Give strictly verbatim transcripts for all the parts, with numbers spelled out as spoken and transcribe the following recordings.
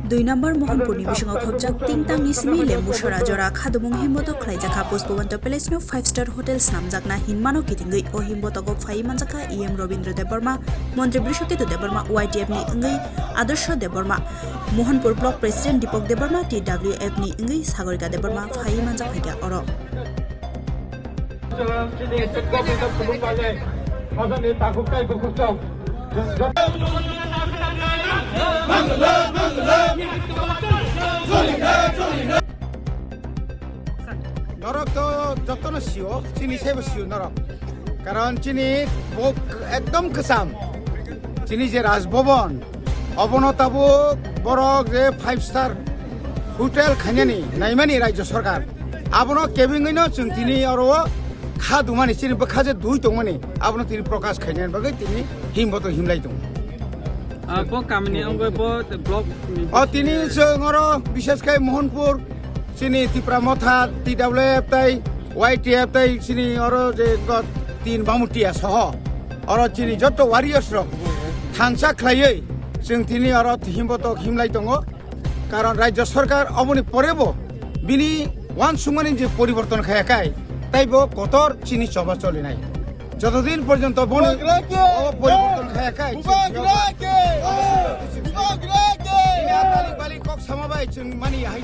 Dui number Mohanpurni bisingo khopjak tingtangni simi Lembusora jora khadumung himbotok khlaijakha Pushpabanta Palace-no five star hotel snamjakna hinmano kitingwi o himbotogo phaiwi manjakha E M Robindra Debbarma, Montri Brishaketu Debbarma, Y T F ni wngwi Adarsh Debbarma, Mohanpur Block President Deepak Debbarma, T W F ni wngwi Sagorika Debbarma phaiwi manjak phaikha oro. Norok to jotono sio, chini saibo sio norok. Karon chini bo ekdom kwcham. Chini je Raj Bhavan, obono tabuk borok je five star hotel khainani naimani Rajya Sarkar. Abono kebengwino chwng tini oro kha dumani chini bwkha je dui tongmani abono tini prokash khainani bagwi tini himbotok himlai tongo. Ah, bo kamini wngwi bo block ni O tini chwng oro bishesh khai Mohanpur chini Tipra Motha, T W F tei Y T F tei chini oro je go tin Bamutia soho oro chini jotto warriors rok thansa khlaiwi chwng tini oro himbotok himlai tongo. Karon Rajya Sarkar oboni porebo bini uansukmani je poriborton khaya khai, taibo kotor chini choba cholinai. Jotodin porjonto boni Bubagra ke! O poriborton khaya khai, Bubagra ke! Bubagra ke! Bini atali bali kok sama bai chwng mani hai.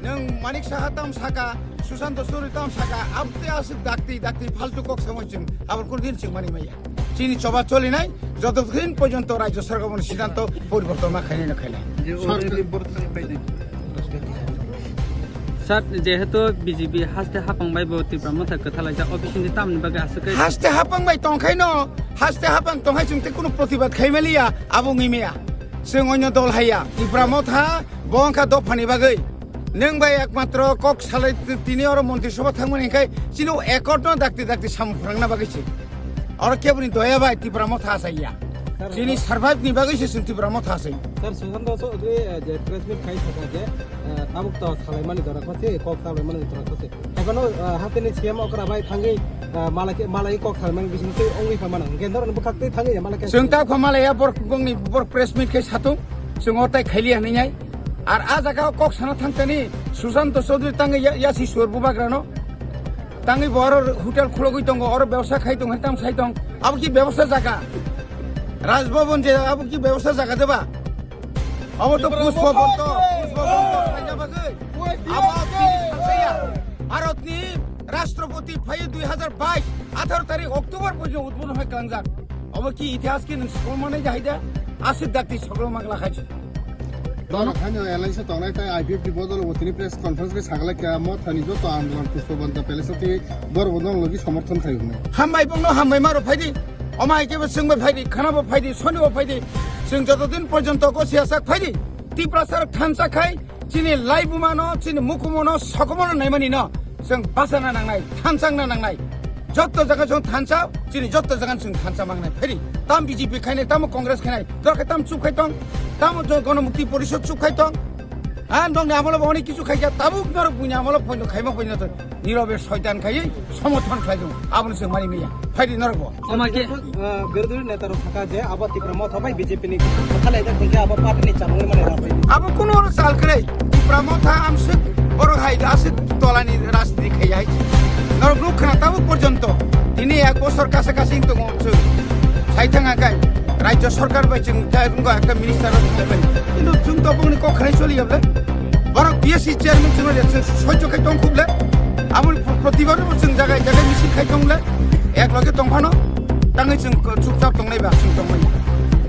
Nwng Manik Saha tam saka, Sushanta Chowdhury tam saka, abte aswk dakti dakti faltu kok sama chwng abor kunu din chwng mani maya. Chini choba cholinai, joto din porjonto Rajya Sarkar bono siddhanto poriborton ma khainai na khainai. Je already borok thani paidi. Sir, jehetu B J P haste hapang bai bo Tipra Motha kwtha laijak, office ni tamni bagwi aswk khe Haste hapang bai tongkhaino, haste hapang tongkhai chwng tei kunu protibad khaimaliya, abo wngwi maya. Chwng onyo dol haiya, Tipra Motha bo wngkha dophani bagwi. Nwng bai ekmatro kok salai t-, tini oro Montri Sabha thangmani hwnkhe chini accord no dakti dakti samung phrangna bagwi se. Oro keboni doya bai Tipra Motha asaiya. Sir, Chini sir. Survive ni bagwi se chwng Tipra Motha asai. Sir, Sushanta Chowdhury, eh, je press meet khai thaka je, eh, tabuk to salaimani dora khose, kok salaimani dora khose. Ekhano, eh, hasteni C M okra bai thangwi, eh, malai khe, malai kok salaimani bising tei ongwi kha mano. Hwnkhe norokni bwkhak tei thangwi malai khe Chwng ta kho malaiya bor, bongni bor press meet khai satung. Chwng o tai khaili hinwi nai. Ar a jaga o kok sana thang tani Sushanta Chowdhury tangwi ya, yasi sur bubagrano. Tangwi bo oro hotel khulogwi tongo, oro bebsa khai tong, hai tam sai tong. Abo ki bebsa jaga? Raj Bhavan je abo ki bebsa jaga deba? Abo to Pushpa Bonto, Pushpa Bonto khaina bagwi. Abo chini sansaya. Bharatni Rashtrapati phaiwi dui hazar bais, atharo tarik October porjonto udbodhon hai klangjak. Obo ki itihas ki nwng sokol manai jahai da? Aswk dakti sokol magla khai. Dono khani alliance tongnai tai I P F T ni bodol bo tini press conference khe sagala kya Mothani joto andolon Pushpabanta Palace twi borok bo dong logi somorthon khai hwnwi. Hambai bongno hambai maro phaidi. Oma hai kebo chwngbai phaidi, khana bo phaidi, soni bo phaidi. Chwng joto din porjonto ko siyasak phaidi. Tiprasa rok thansa khai chini laibuma no, chini mukumo no, sokomo no naimani no. Chwng bachana nangnai, thansa wngna nangnai. Jotto jaga chwng thansa, chini jotto jaga chwng thansa mangnai. Pheri, tam B J P khainai, tamo Congress khainai, dorkhe tam chup khai tong, tamo jo-, Gonomukti Porishod chup khai tong. Ha, nokni amolo bo onek kichu khaikha, tabuk norok buini amolo poino khaima poino to. Nirobe soitan khaiwi somorthon khlai tong. Abono chwng mani miya. Pheri norok bo. Oma khe, ah, birodhi neta rok thaka je abo Tipra Motha bai B J P ni kotha laijak hwnkhe abo party ni chamung mani rajniti. Abo kuno oro chal kwrwi. Tipra Motha amswk borok hai aswk tolani rajniti khai hai. Norok nuk khna tabuk porjonto tini ek bosor kasa kasi wng tongo chwng. Sai thang akai Rajya Sarkar bai chwng ta wngkha ekta minister rok thang bai. Kintu chwng to bongni kok khwnai choli ya ble. Borok B S C chairman chwng rok chwng soicho khai tong khub le. Aboni pro-, protibad bo chwng jaga jaga misil khai tong le. Ek loge tong phano tangwi chwng chupchap tongnai ba chwng tongmani.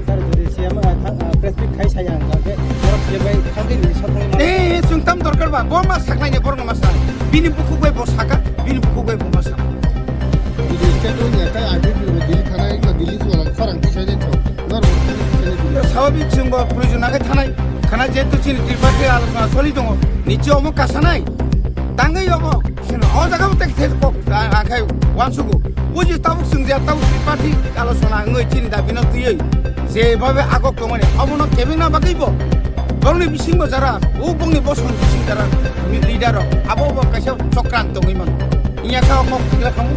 Sir, jodi C M, ah, thang, ah, press meet khai saya ang, okay? Borok C M bai thangwi ni sok nai ma. Eh, chwng tam dorkar ba, bo ma saknai ni borok ma sa. Bini bukhuk bai bo saka, bini bukhuk bai bo ma sa. Jodi state o ya kai agi ni Delhi thana, ika Delhi wala khorang tisai ni thok. Nor bo tisai ni. Swabik chwng bo proyojon agai thanai. Khana jehetu chini tripartite alochona choli tongo. Niche omo kasanai. Tangwi omo. Sino, o jaga bo tek tek kok, a-, a-, khai uansugo. Buji tabuk chwng je tabuk tripartite alochona wngwi chini dabi no twiwi je babe agok tongmani, abono kebengna bagwi bo borokni bisingo jara, o bongni bosong bising jara ni leader rok, abo bo kaisa chokran tongwi mano. Iya kha o kok tikla khamu.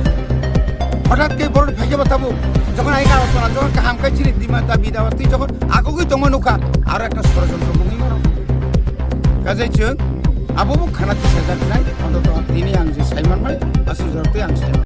Hothat khe borok phaikhe bo tabuk, jokhon ai alochona, jokhon kaham khai chini dima dabi dawa twi jokhon agogwi tongma nukha, aro ekta sorojontro wngwi mano. Jai chwng abo bo khana tisa jak nai, anto to tini